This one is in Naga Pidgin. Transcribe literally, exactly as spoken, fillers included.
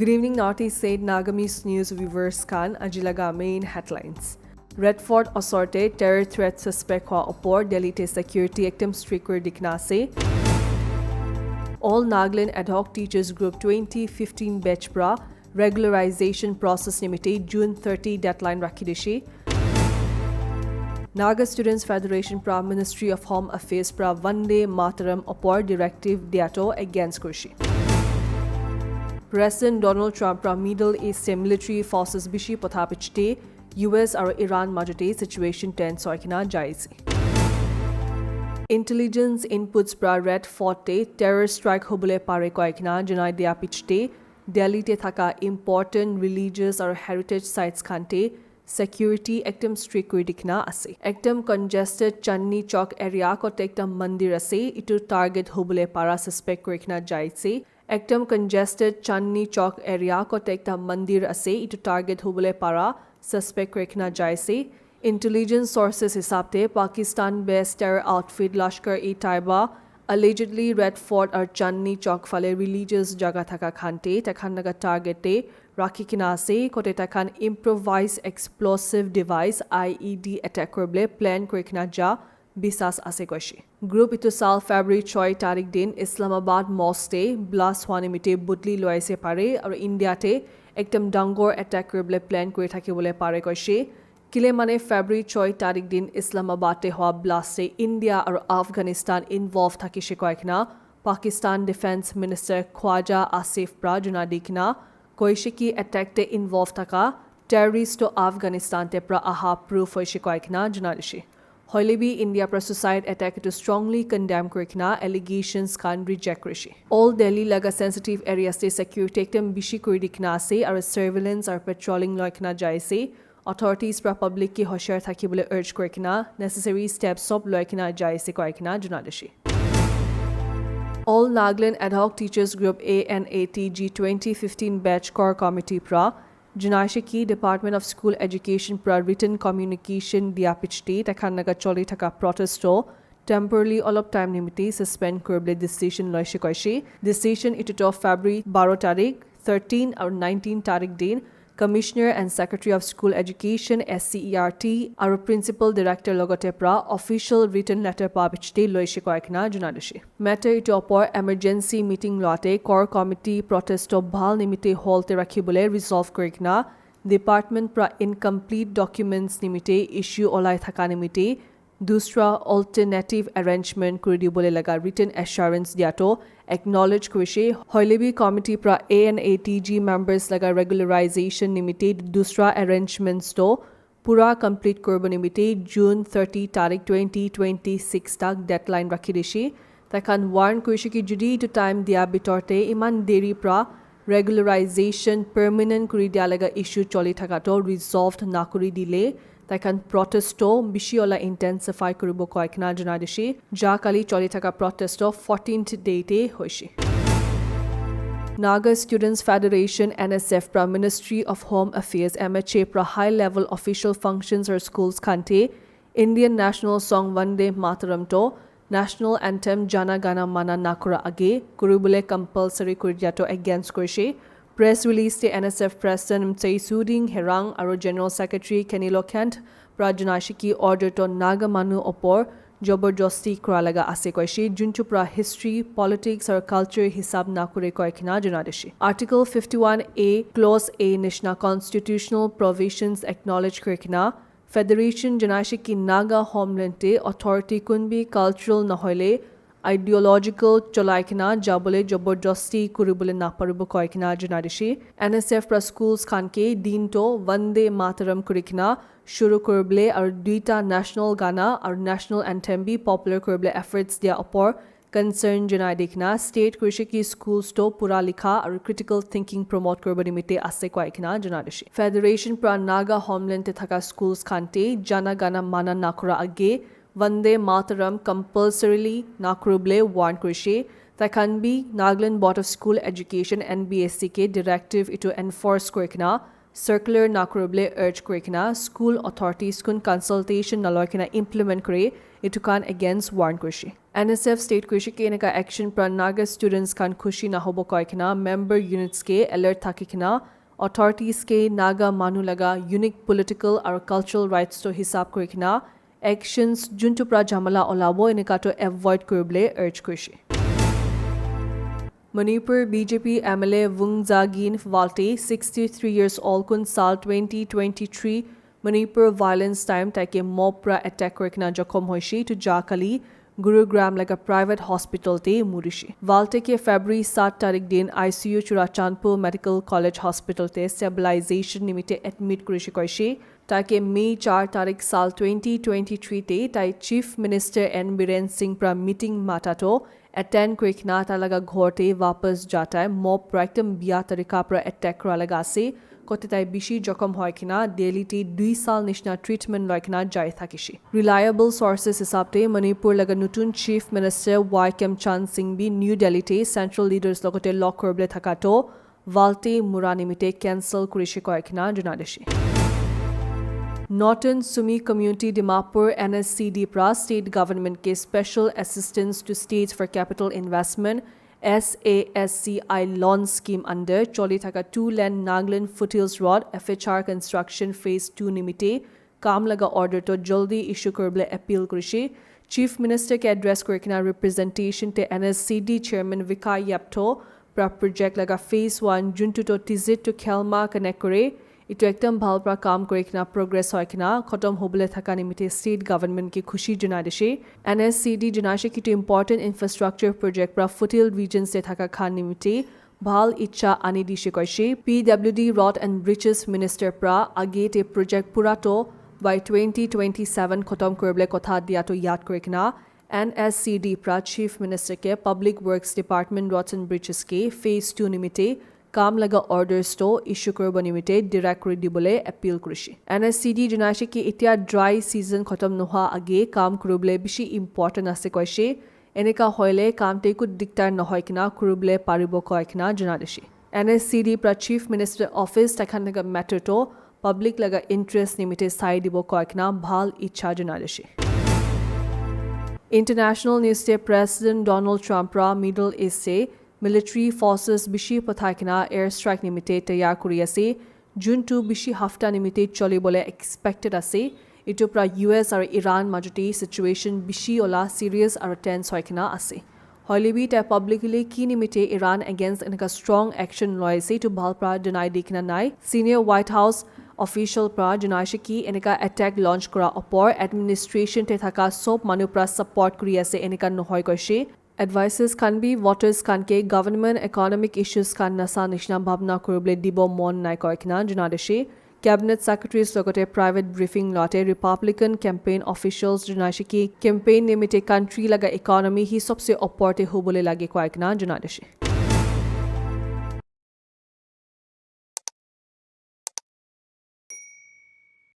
Good evening, Northeast State Nagamese News viewers khan. Aji laga main headlines. Red Fort osor te terror threat suspect hua opor Delhi te security ekdam strict kuri dikhina ase. All Nagaland Ad Hoc Teachers Group twenty fifteen batch pra regularization process nimite June thirty deadline rakhi dishe. Naga Students Federation pra Ministry of Home Affairs pra Vande Mataram opor directive diato against kurishe. President Donald Trump pra Middle East te military forces bishi potha pichete U S aro Iran majote situation tense hoi kena jai ase. Intelligence inputs pra Red Fort te terror strike hobole pare koi kena janai dia pichete Delhi te thaka important religious aro heritage sites khan te security ekdam strict kuri dikhina ase. Ekdam congested Chandni Chowk area kote ekta mandir ase, itu target hobole para suspect kuri kena jai ase. Ekdam congested Chandni Chowk area kote ekta mandir ase, itu target hobole para suspect kuri kena jai ase. Intelligence sources hisab te Pakistan based terror outfit Lashkar-e-Taiba allegedly Red Fort aru Chandni Chowk phale religious jaga thaka khan te takhan laga target te rakhi kena ase, kote takhan improvised explosive device I E D attack kuribole plan kuri kena ja bisas ase koishe. Group itu sal February choi tarik din Islamabad Mosque te blast hwa nimite budli loi ase pare aru India te ekdam dangor attack kuribole plan kuri thakibole pare koishe. Kile mane February choi tarik din Islamabad te hwa blast te India aru Afghanistan involve thakishe koi kena Pakistan Defense Minister Khwaja Asif pra juna di kena koishe ki attack te involve thaka terrorist to Afghanistan te pra aha proof hoishe koi kena juna dishe. Hoile bi India pra suicide attack to strongly condemn kuri kena allegations khan reject kurishe. All Delhi laga sensitive areas te security ekdam bishi kuri di kena ase aru surveillance aru patrolling loi kena jai ase. Authorities pra public ke hoshiar thakibole urge kuri kena necessary steps sob loi kena jai ase koi kena juna dishe. All Nagaland Ad Hoc Teachers Group A N A T G twenty fifteen batch core committee pra janaishe ki Department of School Education pra written communication dia pichete takhan laga choli thaka protest to temporarily olop time nimite suspend kuribole decision loishe koishe. Decision itu to February baro tarik, thirteen aru nineteen tarik din Commissioner and Secretary of School Education, S C E R T, aru Principal Director logote pra official written letter pa pichete loishe koi kena juna dishe. Matter itu opor emergency meeting loate core committee protest to bhal nimite hall te rakhibole resolve kuri kena department pra incomplete documents nimite issue olai thaka nimite dusra alternative arrangement kuri dibole laga written assurance diato acknowledge kurishe. Hoile bi committee pra A N A T G members laga regularization nimite dusra arrangements to pura complete kuribo nimite June thirty tarik twenty twenty-six tak deadline rakhi dishe. Takhan warn kurishe ki judi itu time dia bitor te iman deri pra regularization permanent kuri dia laga issue choli thaka to resolved na kuri dile takhan protest to bishi ola intensify kuribo koi kena juna dishe. Ja kali choli thaka protest to fourteenth day te hoishe. Naga Students Federation, N S F pra Ministry of Home Affairs, M H A pra high level official functions or schools khan te Indian national song Vande Mataram to national anthem Jana Gana Mana nakura age kuribole compulsory kuri diato against kurishe. Press release te N S F President Mtsei Suding Herang aru General Secretary Kenny Lokent pra janaishe ki order to Naga manu opor joborjosti kura laga ase koishe, juntu pra history, politics aru culture hisab nakure koi kena juna dishe. Article fifty-one A, Clause A nishna constitutional provisions acknowledge kuri kena Federation janaishe ki Naga homeland te authority kunbi cultural nahoile ideological cholai kena jabole joborjosti kuribole naparibo koi kena juna dishe. N S F pra schools khan ke din to Vande Mataram kuri kena shuru kuribole aru duita national gana aru national anthem bi popular kuribole efforts dia opor concern janai di kena state kurishe ki schools to pura likha aru critical thinking promote kuribo nimite ase koi kena janai dishe. Federation pra Naga homeland te thaka schools khan te Jana Gana Mana nakura age Vande Mataram compulsorily nakuribole warn kurishe. Takhan bi Nagaland Board of School Education, N B S E, ke directive itu enforce kuri kena circular nakuribole urge kuri kena school authorities kun consultation naloi kena implement kuri Etu khan against warn kurishe. N S F state kurishe ki eneka action pra Naga students khan khushi nahobo koi kena member units ke alert thaki kena authorities ke Naga manu laga unique political aru cultural rights to hisab kuri kena actions juntu pra jhamala olabo eneka to avoid kuribole urge kurishe. Manipur B J P M L A Wung Zagin Walte, sixty-three years old, kun sal twenty twenty-three Manipur violence time taike mob pra attack kuri kena jokhom hoishe, to jakali Gurugram laga private hospital te murishe. Walte ke February saat tarik din I C U Churachandpur Medical College Hospital te stabilization nimite admit kurishe koishe. Taike May char tarik sal twenty twenty-three te tai Chief Minister N Biren Singh pra meeting mata to attend kuri kena tai laga ghor te wapas ja tai mob pra ekdam bia tarika pra attack kura laga ase. Kote tai bishi jokhom hoi kena Delhi te dui sal nishina treatment loi kena jai thakishe. Reliable sources hisab te Manipur laga nutun Chief Minister Y Khemchand Singh bi New Delhi te central leaders logote log kuribole thaka to Walte mura nimite cancel kurishe koi kena janai dishe. Northern Sumi Community Dimapur N S C D pra state government ke Special Assistance to States for Capital Investment S A S C I loan scheme under choli thaka two lane Nagaland Foothills Road F H R construction phase two nimite kam laga order to jaldi issue kuribole appeal kurishe. Chief Minister ke address kuri kena representation te N S C D chairman Vikai Yapto pra project laga phase one juntu to Tizit to Khelma connect kure, etu ekdam bhal pra kam kuri kena progress hoi kena khotom hobole thaka nimite state government ke khushi janai dishe. N S C D janai she ki etu important infrastructure project pra foothill regions te thaka khan nimite bhal icha ani dishe koishe. P W D Road and Bridges Minister pra age te project pura to by twenty twenty-seven khotom kuribole kotha dia to yad kuri kena N S C D pra Chief Minister ke Public Works Department Roads and Bridges ke phase two nimite kam laga orders to issue kuribo nimite direct kuri dibole appeal kurishe. N S C D janai she ki etia dry season khotom nohwa age kam kuribole bishi important ase koishe. Eneka hoile kam te eku diktar nohoi kena kuribole paribo koi kena janai dishe. N S C D pra Chief Minister Office takhan laga matter to public laga interest nimite sai dibo koi kena bhal icha janai dishe. International news te President Donald Trump pra Middle East te military forces bishi pathai kena air strike nimite tayar kuri ase. Juntu bishi hafta nimite cholibole expected ase. Etu pra U S aru Iran majote situation bishi ola serious aru tense hoi kena ase. Hoile bi tai publicly ki nimite Iran against eneka strong action loi ase etu bhal pra janai di kena nai. Senior White House official pra janai she ki eneka attack launch kura opor administration te thaka sob manu pra support kuri ase eneka nohoi koishe. Advices khan bi voters khan ke government economic issues khan nasa nishina bhabna kuribole dibo mon nai koi kena janai dishe. Cabinet secretaries logote private briefing lote Republican campaign officials janai she ki campaign nimite country laga economy hi sobse opor te hobole lage koi kena janai dishe.